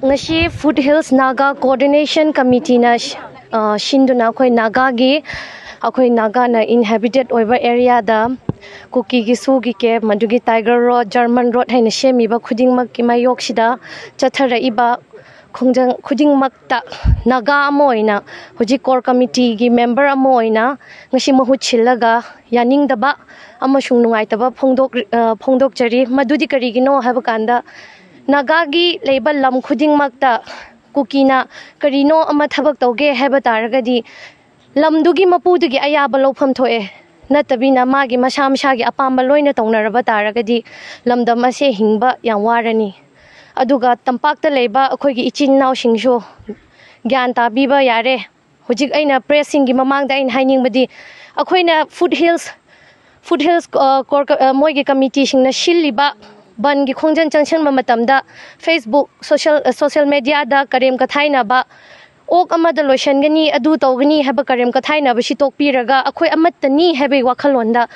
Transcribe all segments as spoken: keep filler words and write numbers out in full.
ꯉꯁꯤ Foothills Naga Coordination Committeeꯅ ꯁꯤꯟꯗꯨꯅ ꯑꯩꯈꯣꯏ ꯅꯥꯒꯥꯒꯤ, ꯑꯩꯈꯣꯏ ꯅꯥꯒꯥꯅ inhabited ꯑꯣꯏꯕ areaꯗ ꯀꯨꯀꯤꯒꯤ ꯁꯨꯒꯤ camp, ꯑꯗꯨꯒꯤ Tiger Road, German Road ꯍꯥꯏꯅ ꯁꯦꯝꯃꯤꯕ ꯈꯨꯗꯤꯡꯃꯛꯀꯤ ꯃꯥꯌꯣꯛꯁꯤꯗ ꯆꯠꯊꯔꯛꯏꯕ ꯈꯣꯡꯖꯪ ꯈꯨꯗꯤꯡꯃꯛꯇ ꯅꯥꯒꯥ ꯑꯃ ꯑꯣꯏꯅ, ꯍꯧꯖꯤꯛ core committeeꯒꯤ member ꯑꯃ ꯑꯣꯏꯅ ꯉꯁꯤ ꯃꯍꯨꯠ ꯁꯤꯜꯂꯒ ꯌꯥꯅꯤꯡꯗꯕ ꯑꯃꯁꯨꯡ ꯅꯨꯡꯉꯥꯏꯇꯕ ꯐꯣꯡꯗꯣꯛ-, ꯑ, ꯐꯣꯡꯗꯣꯛꯆꯔꯤ꯫ ꯃꯗꯨꯗꯤ ꯀꯔꯤꯒꯤꯅꯣ ꯍꯥꯏꯕ ꯀꯥꯟꯗ, ꯅꯥꯒꯥꯒꯤ ꯂꯩꯕ ꯂꯝ ꯈꯨꯗꯤꯡꯃꯛꯇ ꯀꯨꯀꯤꯅ ꯀꯔꯤꯅꯣ ꯑꯃ ꯊꯕꯛ ꯇꯧꯒꯦ ꯍꯥꯏꯕ ꯇꯥꯔꯒꯗꯤ, ꯂꯝꯗꯨꯒꯤ ꯃꯄꯨꯗꯨꯒꯤ ꯑꯌꯥꯕ ꯂꯧꯐꯝ ꯊꯣꯛꯑꯦ꯫ ꯅꯠꯇꯕꯤꯅ ꯃꯥꯒꯤ ꯃꯁꯥ ꯃꯁꯥꯒꯤ ꯑꯄꯥꯝꯕ ꯂꯣꯏꯅ ꯇꯧꯅꯔꯕ ꯇꯥꯔꯒꯗꯤ, ꯂꯝꯗꯝ ꯑꯁꯦ ꯍꯤꯡꯕ ꯌꯥꯝ ꯋꯥꯔꯅꯤ꯫ ꯑꯗꯨꯒ ꯇꯝꯄꯥꯛꯇ ꯂꯩꯕ ꯑꯩꯈꯣꯏꯒꯤ ꯏꯆꯤꯟ ꯏꯅꯥꯎꯁꯤꯡꯁꯨ ꯒ꯭ꯌꯥꯟ ꯇꯥꯕꯤꯕ ꯌꯥꯔꯦ꯫ ꯍꯧꯖꯤꯛ ꯑꯩꯅ pressꯁꯤꯡꯒꯤ ꯃꯃꯥꯡꯗ ꯑꯩꯅ ꯍꯥꯏꯅꯤꯡꯕꯗꯤ, ꯑꯩꯈꯣꯏꯅ Foothills, Foothills, ꯑ, core ꯀ-, ꯑ, ꯃꯣꯏꯒꯤ committeeꯁꯤꯡꯅ ꯁꯤꯜꯂꯤꯕ ꯕꯟꯒꯤ ꯈꯣꯡꯖꯪ ꯆꯪꯁꯤꯟꯕ ꯃꯇꯝꯗ Facebook, social, social mediaꯗ ꯀꯔꯦꯝ ꯀꯊꯥꯏꯅꯕ, "ꯑꯣꯛ ꯑꯃꯗ ꯂꯣꯏꯁꯤꯟꯒꯅꯤ, ꯑꯗꯨ ꯇꯧꯒꯅꯤ" ꯍꯥꯏꯕ ꯀꯔꯦꯝ ꯀꯊꯥꯏꯅꯕꯁꯤ ꯇꯣꯛꯄꯤꯔꯒ, ꯑꯩꯈꯣꯏ ꯑꯃꯠꯇꯅꯤ ꯍꯥꯏꯕꯒꯤ ꯋꯥꯈꯜꯂꯣꯟꯗ,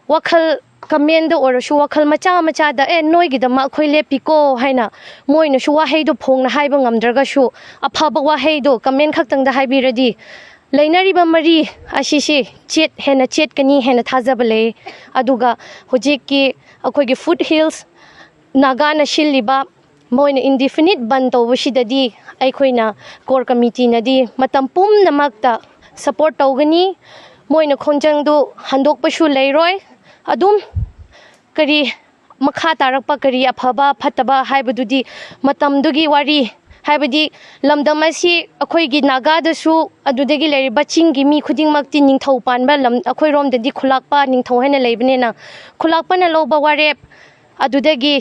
ꯋꯥꯈꯜ commentꯗ ꯑꯣꯏꯔꯁꯨ, ꯋꯥꯈꯜ ꯃꯆꯥ ꯃꯆꯥꯗ, "ꯑꯦ, ꯅꯣꯏꯒꯤꯗꯃꯛ ꯑꯩꯈꯣꯏ ꯂꯦꯞꯄꯤꯀꯣ" ꯍꯥꯏꯅ ꯃꯣꯏꯅꯁꯨ ꯋꯥꯍꯩꯗꯣ ꯐꯣꯡꯅ ꯍꯥꯏꯕ ꯉꯝꯗ꯭ꯔꯒꯁꯨ, ꯑꯐꯕ ꯋꯥꯍꯩꯗꯣ comment ꯈꯛꯇꯪꯗ ꯍꯥꯏꯕꯤꯔꯗꯤ, ꯂꯩꯅꯔꯤꯕ ꯃꯔꯤ ꯑꯁꯤꯁꯤ ꯆꯦꯠ-, ꯍꯦꯟꯅ ꯆꯦꯠꯀꯅꯤ ꯍꯥꯏꯅ ꯊꯥꯖꯕ ꯂꯩ꯫ ꯑꯗꯨꯒ ꯍꯧꯖꯤꯛꯀꯤ ꯑꯩꯈꯣꯏꯒꯤ Foothills Nagaꯅ ꯁꯤꯜꯂꯤꯕ, ꯃꯣꯏꯅ indefinite ꯕꯟ ꯇꯧꯕꯁꯤꯗꯗꯤ ꯑꯩꯈꯣꯏꯅ core committeeꯅꯗꯤ ꯃꯇꯝ ꯄꯨꯝꯅꯃꯛꯇ support ꯇꯧꯒꯅꯤ꯫ ꯃꯣꯏꯅ ꯈꯣꯡꯖꯪꯗꯨ ꯍꯟꯗꯣꯛꯄꯁꯨ ꯂꯩꯔꯣꯏ꯫ ꯑꯗꯨꯝ ꯀꯔꯤ ꯃꯈꯥ ꯇꯥꯔꯛꯄ ꯀꯔꯤ ꯑꯐꯕ ꯐꯠꯇꯕ ꯍꯥꯏꯕꯗꯨꯗꯤ ꯃꯇꯝꯗꯨꯒꯤ ꯋꯥꯔꯤ, ꯍꯥꯏꯕꯗꯤ ꯂꯝꯗꯝ ꯑꯁꯤ ꯑꯩꯈꯣꯏꯒꯤ ꯅꯥꯒꯥꯗꯁꯨ, ꯑꯗꯨꯗꯒꯤ ꯂꯩꯔꯤꯕ ꯆꯤꯡꯒꯤ ꯃꯤ ꯈꯨꯗꯤꯡꯃꯛꯇꯤ ꯅꯤꯡꯊꯧ ꯄꯥꯟꯕ ꯂꯝ, ꯑꯩꯈꯣꯏꯔꯣꯝꯗꯗꯤ ꯈꯨꯂꯥꯛꯄ ꯅꯤꯡꯊꯧ ꯍꯥꯏꯅ ꯂꯩꯕꯅꯤꯅ, ꯈꯨꯂꯥꯛꯄꯅ ꯂꯧꯕ ꯋꯥꯔꯦꯞ, ꯑꯗꯨꯗꯒꯤ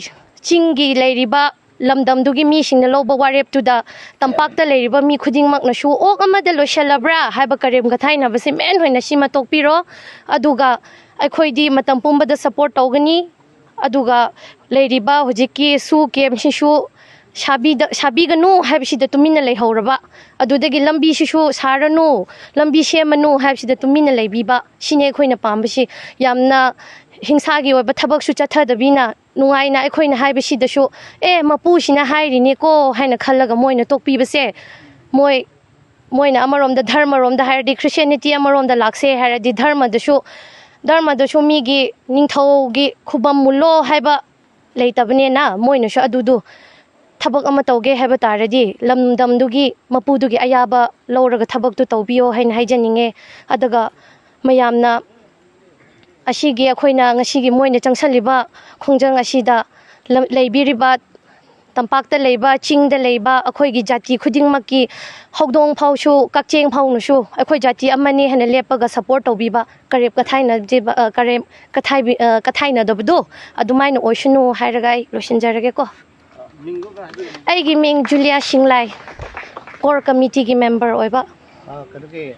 ꯆꯤꯡꯒꯤ ꯂꯩꯔꯤꯕ ꯂꯝꯗꯝꯗꯨꯒꯤ ꯃꯤꯁꯤꯡꯅ ꯂꯧꯕ ꯋꯥꯔꯦꯞꯇꯨꯗ ꯇꯝꯄꯥꯛꯇ ꯂꯩꯔꯤꯕ ꯃꯤ ꯈꯨꯗꯤꯡꯃꯛꯅꯁꯨ "ꯑꯣꯛ ꯑꯃꯗ ꯂꯣꯏꯁꯤꯜꯂꯕ꯭ꯔꯥ?" ꯍꯥꯏꯕ ꯀꯔꯦꯝ ꯀꯊꯥꯏꯅꯕꯁꯤ main ꯑꯣꯏꯅ ꯁꯤꯃ ꯇꯣꯛꯄꯤꯔꯣ꯫ ꯑꯗꯨꯒ ꯑꯩꯈꯣꯏꯗꯤ ꯃꯇꯝ ꯄꯨꯝꯕꯗ support ꯇꯧꯒꯅꯤ꯫ ꯑꯗꯨꯒ ꯂꯩꯔꯤꯕ ꯍꯧꯖꯤꯛꯀꯤ ꯁꯨ camp ꯁꯤꯁꯨ ꯁꯥꯕꯤꯗ ꯁꯥꯕꯤꯒꯅꯨ ꯍꯥꯏꯕꯁꯤꯗ ꯇꯨꯃꯤꯟꯅ ꯂꯩꯍꯧꯔꯕ, ꯑꯗꯨꯗꯒꯤ ꯂꯝꯕꯤꯁꯤꯁꯨ ꯁꯥꯔꯅꯨ, ꯂꯝꯕꯤ ꯁꯦꯝꯃꯅꯨ ꯍꯥꯏꯕꯁꯤꯗ ꯇꯨꯃꯤꯟꯅ ꯂꯩꯕꯤꯕ, ꯁꯤꯅꯤ ꯑꯩꯈꯣꯏꯅ ꯄꯥꯝꯕꯁꯤ꯫ ꯌꯥꯝꯅ ꯍꯤꯡꯁꯥꯒꯤ ꯑꯣꯏꯕ ꯊꯕꯛꯁꯨ ꯆꯠꯊꯗꯕꯤꯅ ꯅꯨꯡꯉꯥꯏꯅ ꯑꯩꯈꯣꯏꯅ ꯍꯥꯏꯕꯁꯤꯗꯁꯨ, "ꯑꯦ, ꯃꯄꯨꯁꯤꯅ ꯍꯥꯏꯔꯤꯅꯤꯀꯣ" ꯍꯥꯏꯅ ꯈꯜꯂꯒ ꯃꯣꯏꯅ ꯇꯣꯛꯄꯤꯕꯁꯦ, ꯃꯣꯏ ꯃꯣꯏꯅ ꯑꯃꯔꯣꯝꯗ ꯙꯔꯃꯔꯣꯝꯗ ꯍꯥꯏꯔꯗꯤ, ꯈ꯭ꯔꯤꯁꯇꯤꯌꯥꯅꯤꯇꯤ ꯑꯃꯔꯣꯝꯗ ꯂꯥꯛꯁꯦ ꯍꯥꯏꯔꯗꯤ, ꯙꯔꯃꯗꯁꯨ ꯙꯔꯃꯗꯁꯨ ꯃꯤꯒꯤ ꯅꯤꯡꯊꯧꯒꯤ ꯈꯨꯕꯝ ꯃꯨꯜꯂꯣ ꯍꯥꯏꯕ ꯂꯩꯇꯕꯅꯤꯅ, ꯃꯣꯏꯅꯁꯨ ꯑꯗꯨꯗꯨ ꯊꯕꯛ ꯑꯃ ꯇꯧꯒꯦ ꯍꯥꯏꯕ ꯇꯥꯔꯗꯤ ꯂꯝꯗꯝꯗꯨꯒꯤ ꯃꯄꯨꯗꯨꯒꯤ ꯑꯌꯥꯕ ꯂꯧꯔꯒ ꯊꯕꯛꯇꯨ ꯇꯧꯕꯤꯌꯣ ꯍꯥꯏꯅ ꯍꯥꯏꯖꯅꯤꯡꯉꯦ꯫ ꯑꯗꯨꯒ ꯃꯌꯥꯝꯅ ꯑꯁꯤꯒꯤ ꯑꯩꯈꯣꯏꯅ ꯉꯁꯤꯒꯤ ꯃꯣꯏꯅ ꯆꯪꯁꯜꯂꯤꯕ ꯈꯣꯡꯖꯪ ꯑꯁꯤꯗ ꯂꯝ-, ꯂꯩꯕꯤꯔꯤꯕ ꯇꯝꯄꯥꯛꯇ ꯂꯩꯕ, ꯆꯤꯡꯗ ꯂꯩꯕ ꯑꯩꯈꯣꯏꯒꯤ ꯖꯥꯇꯤ ꯈꯨꯗꯤꯡꯃꯛꯀꯤ ꯍꯧꯗꯣꯡ ꯐꯥꯎꯁꯨ, ꯀꯛꯆꯦꯡ ꯐꯥꯎꯅꯁꯨ ꯑꯩꯈꯣꯏ ꯖꯥꯇꯤ ꯑꯃꯅꯤ ꯍꯥꯏꯅ ꯂꯦꯞꯄꯒ ꯁꯞꯄꯣꯔꯠ ꯇꯧꯕꯤꯕ, ꯀꯔꯦꯞ ꯀꯊꯥꯏꯅꯗꯕ, ꯑ, ꯀꯔꯦꯞ ꯀꯊꯥꯏꯕꯤ-, ꯑ, ꯀꯊꯥꯏꯅꯗꯕꯗꯣ ꯑꯗꯨꯃꯥꯏꯅ ꯑꯣꯏꯁꯅꯨ ꯍꯥꯏꯔꯒ ꯑꯩ ꯂꯣꯏꯁꯤꯟꯖꯔꯒꯦꯀꯣ꯫ ꯑꯩꯒꯤ ꯃꯤꯡ ꯖꯨꯂꯤꯌꯥ ꯁꯤꯡꯂꯥꯏ, ꯀꯣꯔ ꯀꯃꯤꯇꯤꯒꯤ ꯃꯦꯝꯕꯔ ꯑꯣꯏꯕ꯫ ꯑ, ꯀꯩꯅꯣꯒꯤ